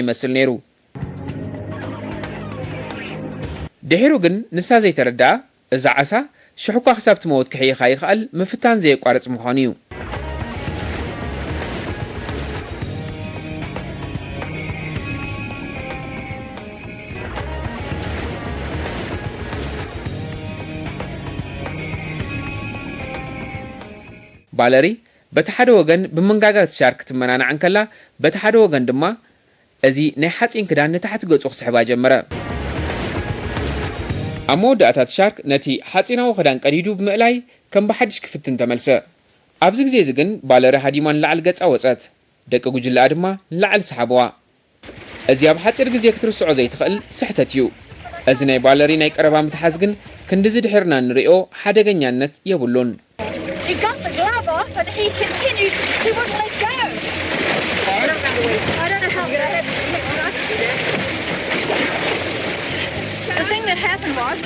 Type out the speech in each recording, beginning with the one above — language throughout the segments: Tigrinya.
ይመስል ነይሩ። ድሒሩ ግን ንሳ ዘይተረድኣ፣ እዛ ዓሳ ሽሕኳ ክሳብ ትመውት ክሕይኻ ይኽኣል ምፍታን ዘየቋርጽ ምዃኑ እዩ። ባለሪ በቲ ሓደ ወገን ብመንጋጋ እቲ ሻርክ ክትመናናዕ እንከላ፣ በቲ ሓደ ወገን ድማ እዚ ናይ ሓጺን ክዳን ንታሕቲ ገጹ ክስሕባ ጀመረ። ኣብ መወዳእታ እቲ ሻርክ ነቲ ሓጺናዊ ክዳን ቀዲዱ ብምእላይ ከም ብሓድሽ ክፍትን ተመልሰ። ኣብዚ ግዜ እዚ ግን ባለሪ ሃዲማ ንላዕሊ ገጻ ወጸት። ደቂ ጉጅለኣ ድማ ንላዕሊ ሰሓብዋ። እዚ ኣብ ሓጺር ግዜ ክትርስዖ ዘይትኽእል ስሕተት እዩ። እዚ ናይ ባለሪ ናይ ቀረባ ምትሓዝ ግን ክንድዚ ድሒርና ንሪኦ ሓደገኛነት የብሉን። He got the glove off, but he continued, he wouldn't let go. I don't know how that happened. The thing that happened was,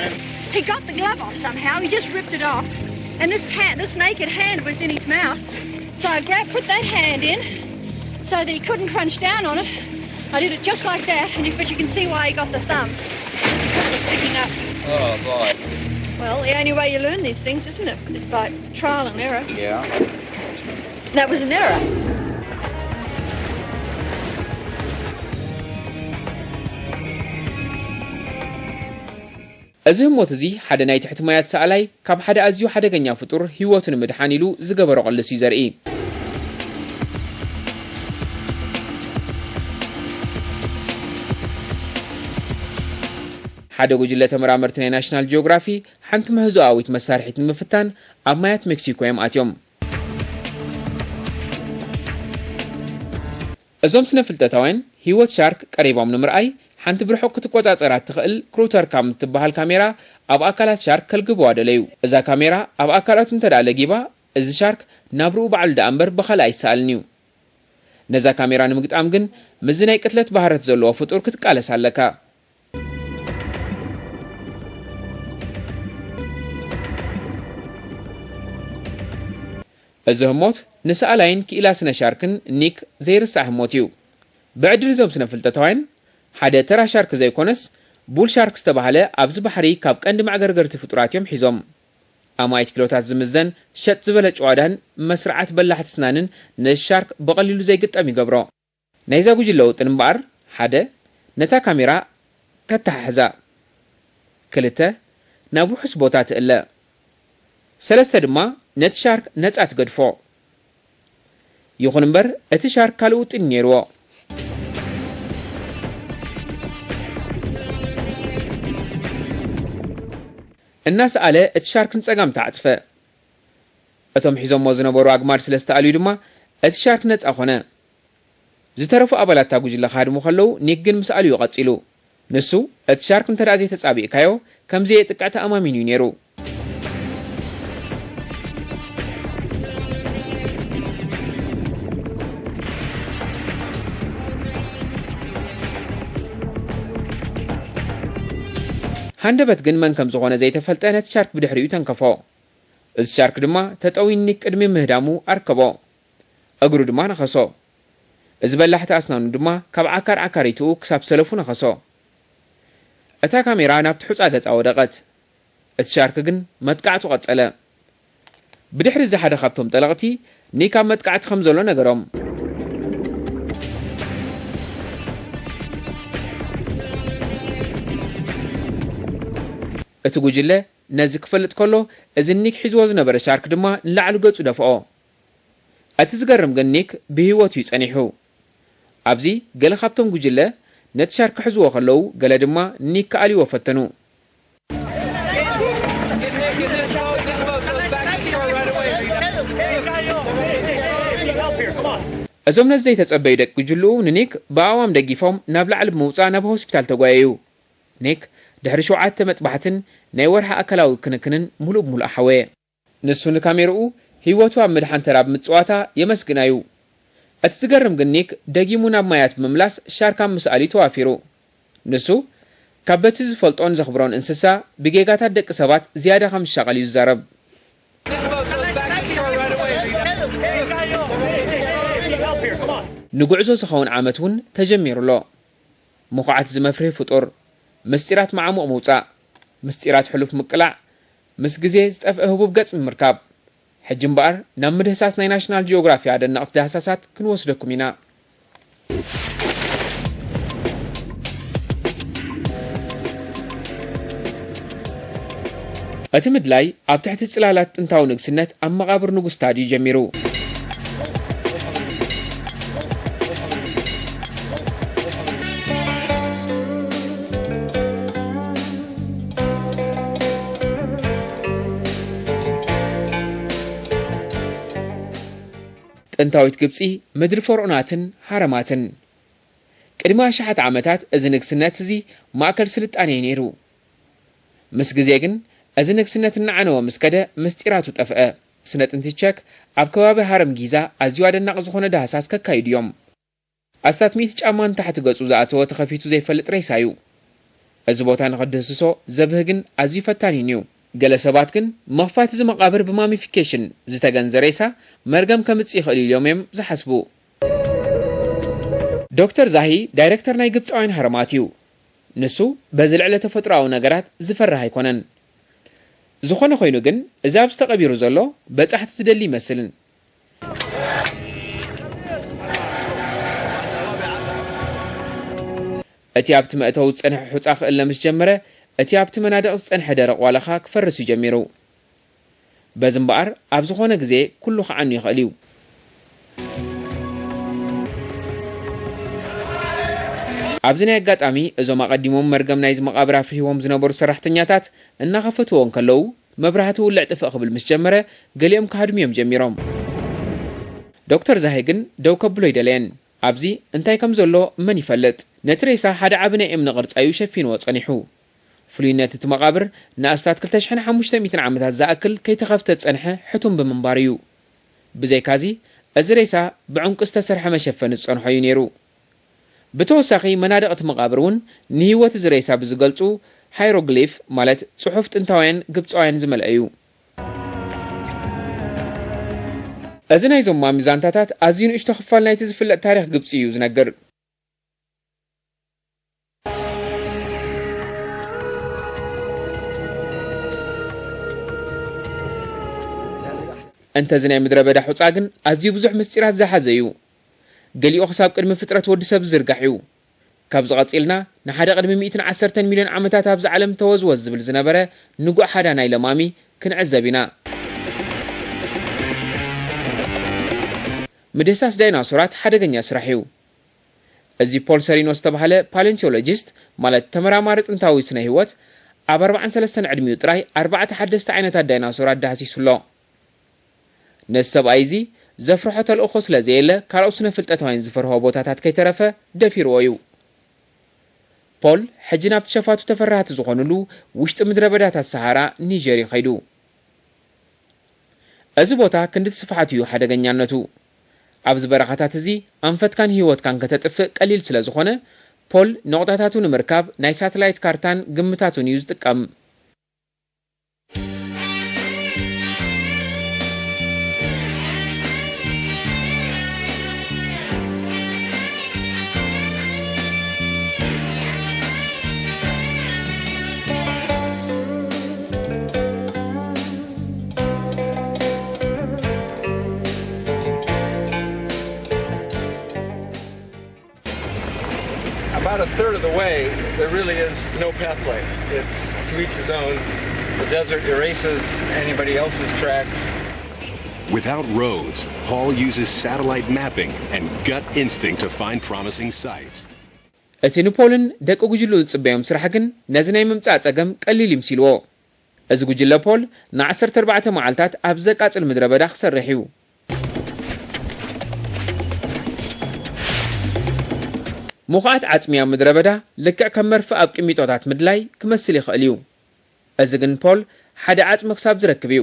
he got the glove off somehow, he just ripped it off, and this hand, this naked hand was in his mouth. So I grabbed, put that hand in so that he couldn't crunch down on it. I did it just like that, and you, but you can see why he got the thumb. It was sticking up. Oh, boy. Well, the only way you learn these things, isn't it, is by trial and error. Yeah. That was an error. እዚ ህሞት እዚ ሓደ ናይ ትሕቲ ማያት ሰኣላይ ካብ ሓደ ኣዝዩ ሓደገኛ ፍጡር ህይወቱ ንምድሓን ኢሉ ዝገበሮ ቅልስ እዩ ዘርኢ። ሓደ ጉጅለ ተመራመርቲ ናይ ናሽናል ጂኦግራፊ ሓንቲ ምህዞኣዊት መሳርሒት ንምፍታን ኣብ ማያት ሜክሲኮ እዮም ኣትዮም። እዞም ስነ ፍልጠታውያን ህይወት ሻርክ ቀሪቦም ንምርኣይ ሓንቲ ብርሑቕ ክትቆጻጸራ እትኽእል ክሩተር ካም እትበሃል ካሜራ ኣብ ኣካላት ሻርክ ከልግብዋ ደለዩ። እዛ ካሜራ ኣብ ኣካላቱ እንተ ደኣ ለጊባ፣ እዚ ሻርክ ናብ ርኡ ባዕሉ ደኣ እምበር ብኻልእ ኣይሰኣልን እዩ። ነዛ ካሜራ ንምግጣም ግን ምስዚ ናይ ቅትለት ባህረት ዘለዎ ፍጡር ክትቃለስ ኣለካ። እዚ ህሞት ንሰኣላይን ክኢላ ስነ ሻርክን ኒክ ዘይርሳዕ ህሞት እዩ። ብዕድል እዞም ስነ ፍልጠታውያን ሓደ ተራ ሻርክ ዘይኮነስ ቡል ሻርክ ዝተባህለ ኣብዚ ባሕሪ ካብ ቀንዲ መዕገርገርቲ ፍጡራት እዮም ሒዞም። ኣማኢት ኪሎታት ዝምዘን ሸጥ ዝበለ ጭዋዳን መስርዓት በላሕቲ ስናንን ነዚ ሻርክ ብቐሊሉ ዘይግጠም ይገብሮ። ናይዛ ጉጅለ ውጥን እምበኣር፣ ሓደ፣ ነታ ካሜራ ከተሓሕዛ፣ ክልተ፣ ናብ ውሑስ ቦታ ትእለ፣ ሰለስተ ድማ ነቲ ሻርክ ነጻ ትገድፎ። ይኹን እምበር፣ እቲ ሻርክ ካልእ ውጥን እዩ ነይርዎ። እናሰኣለ እቲ ሻርክ ንጸጋም ተዓጽፈ። እቶም ሒዞሞ ዝነበሩ ኣግማድ ስለ ዝተኣልዩ ድማ፣ እቲ ሻርክ ነጻ ኾነ። ዝተረፉ ኣባላት እታ ጉጅለ ክሃድሙ ከለዉ፣ ኒክ ግን ምስ ኣልዩ ቀጺሉ። ንሱ፣ እቲ ሻርክ እንተ ደኣ ዘይተጻቢእካዮ፣ ከም ዘየጥቅዕ ተኣማሚኑ እዩ ነይሩ። ሃንደበት ግን መን ከም ዝኾነ ዘይተፈልጠ ነቲ ሻርክ ብድሕሪኡ ተንከፎ። እዚ ሻርክ ድማ ተጠውዩ ኒክ ቅድሚ ምህዳሙ ኣርከቦ። እግሩ ድማ ነኸሶ። እዚ በላሕቲ ኣስናኑ ድማ ካብ ዓካር ዓካሪትኡ ክሳብ ሰለፉ ነኸሶ። እታ ካሜራ ናብቲ ሑጻ ገጻ ወደቐት። እቲ ሻርክ ግን መጥቃዕቱ ቀጸለ። ብድሕሪ እዚ ሓደ ካብቶም ጠለቕቲ ኒክ ኣብ መጥቃዕቲ ከም ዘሎ ነገሮም። እቲ ጉጅለ ነዚ ክፈልጥ ከሎ፣ እዚ ኒክ ሒዝዎ ዝነበረ ሻርክ ድማ ንላዕሊ ገጹ ደፍኦ። እቲ ዝገርም ግን ኒክ ብህይወት እዩ ጸኒሑ። ኣብዚ ገለ ካብቶም ጉጅለ ነቲ ሻርክ ክሕዝዎ ከለዉ፣ ገለ ድማ ኒክ ክኣልይዎ ፈተኑ። እዞም ነዚ ዘይተጸበዩ ደቂ ጉጅልኡ ንኒክ ብኣእዋም ደጊፎም ናብ ላዕሊ ብምውጻእ ናብ ሆስፒታል ተጓየዩ። ኒክ ድሕሪ ሸውዓተ መጥባሕትን ናይ ወርሒ ኣካላዊ ክንክንን ምሉእ ብምሉእ ሓወየ። ንሱ ንካሜርኡ ህይወቱ ኣብ ምድሓን ተራ ብምጽዋታ የመስግና እዩ። እቲ ዝገርም ግን ኒክ ደጊሙ ናብ ማያት ብምምላስ ሻርክ ኣብ ምስኣል እዩ ተዋፊሩ። ንሱ ካብ በቲ ዝፈልጦን ዘኽብሮን እንስሳ ብጌጋታት ደቂ ሰባት ዝያዳ ከም ዝሻቐል እዩ ዝዛረብ። ንጉዕዞ ዝኸውን ዓመት እውን ተጀሚሩ ኣሎ። ምኹዓት ዝመፍርህ ፍጡር፣ ምስጢራት መዓሙቕ ምውጻእ፣ ምስጢራት ሕሉፍ ምቅላዕ፣ ምስ ግዜ ዝጠፍአ ህቡብ ገጽ ምምርካብ። ሕጂ እምበኣር ናብ ምድህሳስ ናይ ናሽናል ጂኦግራፊ ኣደነቕቲ ዳህሳሳት ክንወስደኩም ኢና። እቲ ምድላይ ኣብ ትሕቲ ጽላላት ጥንታዊ ንግስነት ኣብ መቓብር ንጉስ ታድ እዩ ጀሚሩ። ጥንታዊት ግብጺ ምድሪ ፈርዖናትን ሃረማትን። ቅድሚ ኣሽሓት ዓመታት እዚ ንግስነት እዚ ማእከል ስልጣኔ እዩ ነይሩ። ምስ ግዜ ግን እዚ ንግስነት እናዓነወ ምስ ከደ ምስጢራቱ ጠፍአ። ስነ ጥንቲ ቸክ ኣብ ከባቢ ሃረም ጊዛ ኣዝዩ ኣደናቒ ዝኾነ ዳህሳስ ከካይዱ እዮም። ኣስታት ሚእቲ ጫማ ንታሕቲ ገጹ ዝኣተወ ተኸፊቱ ዘይፈልጥ ሬሳ እዩ። እዚ ቦታ ንኽድህስሶ ዘብህግን ኣዝዩ ፈታኒን እዩ። ገለ ሰባት ግን ምኽፋት እዚ መቓብር ብማሚፊኬሽን ዝተገንዘ ሬሳ መርገም ከምጽእ ይኽእል እዩ ኢሎም እዮም ዝሓስቡ። ዶክተር ዛሂ ዳይረክተር ናይ ግብጻውያን ሃረማት እዩ። ንሱ በዚ ልዕለ ተፈጥሮኣዊ ነገራት ዝፈርህ ኣይኮነን። ዝኾነ ኮይኑ ግን እዚ ኣብዚ ተቐቢሩ ዘሎ በጻሕቲ ዝደሊ ይመስልን። እቲ ኣብቲ መእተዊ ዝጸንሐ ሑጻ ክእለ ምስ ጀመረ፣ እቲ ኣብቲ መናድቕ ዝጸንሐ ደረቕ ዋላኻ ክፈርስ እዩ ጀሚሩ። በዚ እምበኣር ኣብ ዝኾነ ግዜ ኩሉ ክዓኑ ይኽእል እዩ። ኣብዚ ናይ ኣጋጣሚ እዞም ኣቐዲሞም መርገም ናይዚ መቓብር ኣፍሪህዎም ዝነበሩ ሰራሕተኛታት እናኸፈትዎ እንከለዉ መብራህቲ ውልዕ ጥፍእ ክብል ምስ ጀመረ ገሊኦም ክሃድሙ እዮም ጀሚሮም። ዶክተር ዛሄ ግን ደው ከብሎ ኣይደለየን። ኣብዚ እንታይ ከም ዘሎ መን ይፈልጥ? ነቲ ሬሳ ሓደ ዓቢ ናይ እምኒ ቅርጻ እዩ ሸፊንዎ ጸኒሑ። ፍሉይነት እቲ መቓብር ንኣስታት ክልተ ሽሕን ሓሙሽተ ሚእትን ዓመታት ዝኣክል ከይተኸፍተ ዝጸንሐ ሕቱም ብምንባሩ እዩ። ብዘይካዚ እዚ ሬሳ ብዕንቁ ዝተሰርሐ መሸፈኒ ዝጸንሖ እዩ ነይሩ። ብተወሳኺ መናድቕ እቲ መቓብር እውን ንህይወት እዚ ሬሳ ብዝገልጹ ሃይሮግሊፍ ማለት ጽሑፍ ጥንታውያን ግብጻውያን ዝመልአ እዩ። እዚ ናይዞም ማሚ ዛንታታት ኣዝዩ ንእሽቶ ክፋል ናይቲ ዝፍለጥ ታሪኽ ግብጺ እዩ ዝነግር። እንተዚ ናይ ምድረ በዳ ሑጻ ግን ኣዝዩ ብዙሕ ምስጢራት ዝሓዘ እዩ። ገሊኡ ክሳብ ቅድሚ ፍጥረት ወዲ ሰብ ዝዝርጋሕ እዩ። ካብዚ ቀጺልና ንሓደ ቅድሚ ሚእትን ዓሰርተን ሚልዮን ዓመታት ኣብዚ ዓለም ተወዝወዝ ዝብል ዝነበረ ንጉዕ ሓዳ ናይ ለማሚ ክንዕዘብ ኢና። ምድህሳስ ዳይናሶራት ሓደገኛ ስራሕ እዩ። እዚ ፖል ሰሪኖ ዝተባህለ ፓሌንቲዮሎጂስት ማለት ተመራማሪ ጥንታዊ ስነ ህይወት ኣብ ኣርባዓን ሰለስተን ዕድሚኡ ጥራይ ኣርባዕተ ሓደስቲ ዓይነታት ዳይናሶራት ዳህሲሱ ኣሎ። ነዚ ሰብኣይ እዚ ዘፍርሖ ተልእኾ ስለ ዘየለ ካልኦት ስነ ፍልጠታውያን ዝፈርሆ ቦታታት ከይተረፈ ደፊርዎ እዩ። ፖል ሕጂ ናብቲ ሸፋቱ ተፈራህቲ ዝኾኑሉ ውሽጢ ምድረ በዳታት ሰሃራ ኒጀር እዩ ከይዱ። እዚ ቦታ ክንድቲ ስፍሓቱ እዩ ሓደገኛነቱ። ኣብዚ በረኻታት እዚ ኣንፈትካን ህይወትካን ከተጥፍእ ቀሊል ስለ ዝኾነ ፖል ነቑጣታቱ ንምርካብ ናይ ሳተላይት ካርታን ግምታቱን እዩ ዝጥቀም። About a third of the way, there really is no pathway. It's to each his own. The desert erases anybody else's tracks. Without roads, Paul uses satellite mapping and gut instinct to find promising sites. እቲ ንፖልን ደቂ ጉጅልኡ ዝጽበዮም ስራሕ ግን ነዚ ናይ ምምጻእ ጸገም ቀሊል ይምሲልዎ። እዚ ጉጅለ ፖል ንዓሰርተ ኣርባዕተ መዓልታት ኣብ ዘቃጽል ምድረ በዳ ክሰርሕ እዩ። ምኹዓት ዓጽሚ ኣብ ምድረ በዳ ልክዕ ከም መርፍእ ኣብ ቅሚጦታት ምድላይ ክመስል ይኽእል እዩ። እዚ ግን ፖል ሓደ ዓጽሚ ክሳብ ዝረክብ እዩ።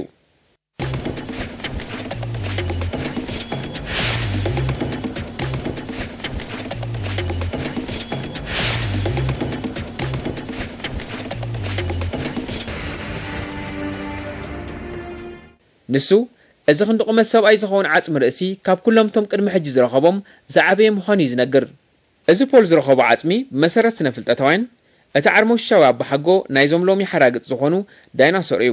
ንሱ፣ እዚ ክንዲ ቁመት ሰብኣይ ዝኸውን ዓጽሚ ርእሲ ካብ ኩሎም እቶም ቅድሚ ሕጂ ዝረኸቦም ዝዓበየ ምዃኑ እዩ ዝነግር። እዚ ፖል ዝረኸቦ ዓጽሚ ብመሰረት ስነ-ፍልጠታውያን፣ እቲ ዓርሞሽሻዊ ኣባሓጎ ናይዞም ሎሚ ሓራግጽ ዝኾኑ ዳይናሶር እዩ።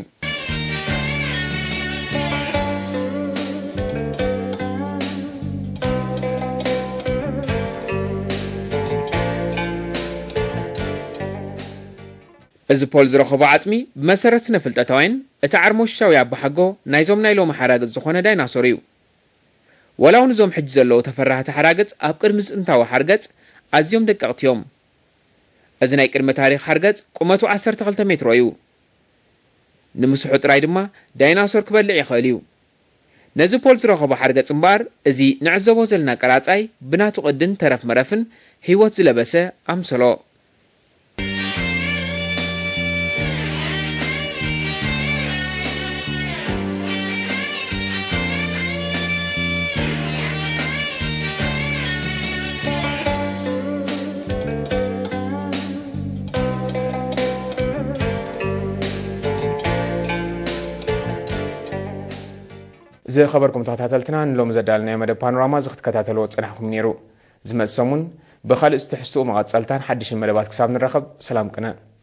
እዚ ፖል ዝረኸቦ ዓጽሚ ብመሰረት ስነ-ፍልጠታውያን፣ እቲ ዓርሞሽሻዊ ኣባሓጎ ናይዞም ናይ ሎሚ ሓራግጽ ዝኾነ ዳይናሶር እዩ። ወላ እውን እዞም ሕጂ ዘለዉ ተፈራህቲ ሓራግጽ ኣብ ቅድሚ እዚ ጥንታዊ ሓርገጽ ኣዝዮም ደቀቕቲ እዮም። እዚ ናይ ቅድመ ታሪኽ ሓርገጽ ቁመቱ ዓሰርተ ክልተ ሜትሮ እዩ። ንምስሑ ጥራይ ድማ ዳይናሶር ክበልዕ ይኽእል እዩ። ነዚ ፖል ዝረኸቦ ሓርገጽ እምበኣር፣ እዚ ንዕዘቦ ዘለና ቀራጻይ ብናቱ ቅድን ተረፍ መረፍን ህይወት ዝለበሰ ኣምሰሎ። ዝኸበርኩም ተኸታተልትና፣ ንሎሚ ዘዳለናዮ መደብ ፓኖራማ እዚ ክትከታተልዎ ዝጸናሕኩም ነይሩ። ዝመጽእ ሰሙን ብኻልእ ትሕዝትኡ መቐጸልታን ሓድሽን መደባት ክሳብ ንራኸብ፣ ሰላም ቅነ።